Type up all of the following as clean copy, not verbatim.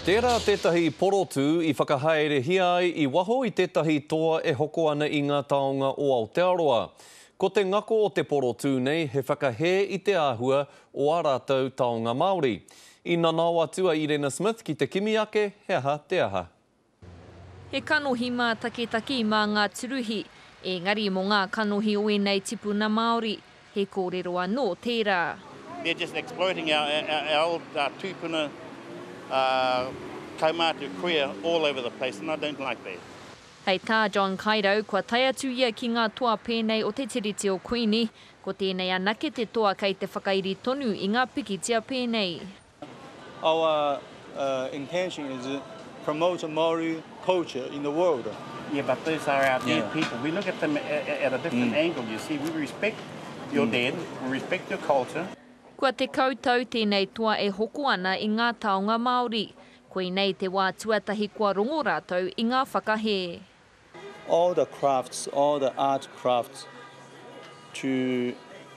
Tērā tētahi porotū i whakahaerehia ai i waho i tētahi toa e hoko ana i ngā taonga o Aotearoa. Ko te ngako o te porotū nei he whakahē i te āhua o ā rātou taonga Māori. I nanao atu a Irena Smith ki te kimi ake he aha te aha. He kanohi mātakitaki mā ngā turuhi, ēngari mō ngā kanohi o ēnei tipuna Māori, he kōrero anō tērā. They're just exploiting our, our, our old uh, tūpuna uh, kaumātua kuia all over the place and I don't like that. Hei tā John Kairau, kua tae atu ia ki ngā toa pēnei o te Tiriti o Kuini, ko tēnei anake te toa kei te whakairi tonu i ngā pikitia pēnei. Our uh, intention is promote Maori culture in the world. Yeah, but those are our dead yeah. people. We look at them at, at a different mm. angle, you see. We respect your mm. dead, we respect your culture. Kua 10 tau tēnei toa e hoko ana i ngā taonga Māori. Koinei te wā tuatahi kua rongo rātou i ngā whakahē. All the crafts, all the art crafts to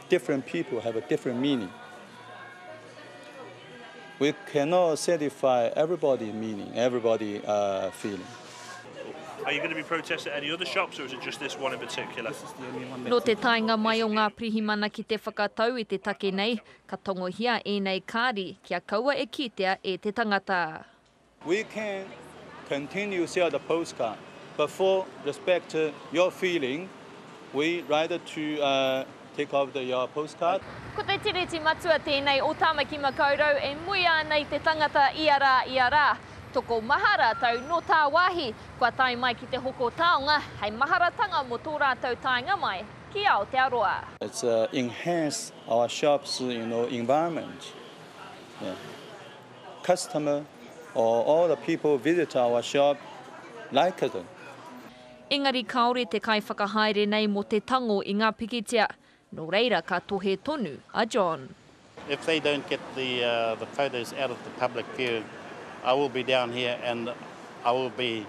different people have a different meaning. We cannot satisfy everybody meaning, everybody uh, feeling. Are you going to be protesting at any other shops or is it just this one in particular? Nō te taenga mai o ngā pirihimana ki te whakatau i te take nei, ka tangohia ēnei kāri kia kaua e kitea e te tangata. We can continue sell the postcard, but for respect your feeling, we rather to uh, take off the, your postcard. Ko te tiriti matua tēnei o Tāmaki Makaurau e muia ana i te tangata ia rā, ia rā. Tokomaha rātou nō tāwāhi kua tae mai ki te hoko taonga hei maharatanga mō tō rātou taenga mai ki Aotearoa. It's uh, enhance our shop's you know, environment. Yeah. Customer or all the people visit our shop like it. Engari kāore te kaiwhakahaere nei mō te tango i ngā pikitia, nō reira ka tohe tonu a John. If they don't get the, uh, the photos out of the public view, I will be down here and I will be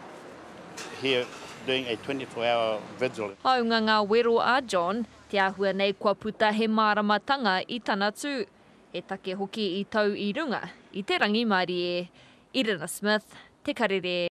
here doing a 24-hour vigil. Hāunga ngā wero a John, te āhua nei kua puta he māramatanga i tana tū. He take hoki i tau i runga i te rangimārie. Irina Smith, Te Karere.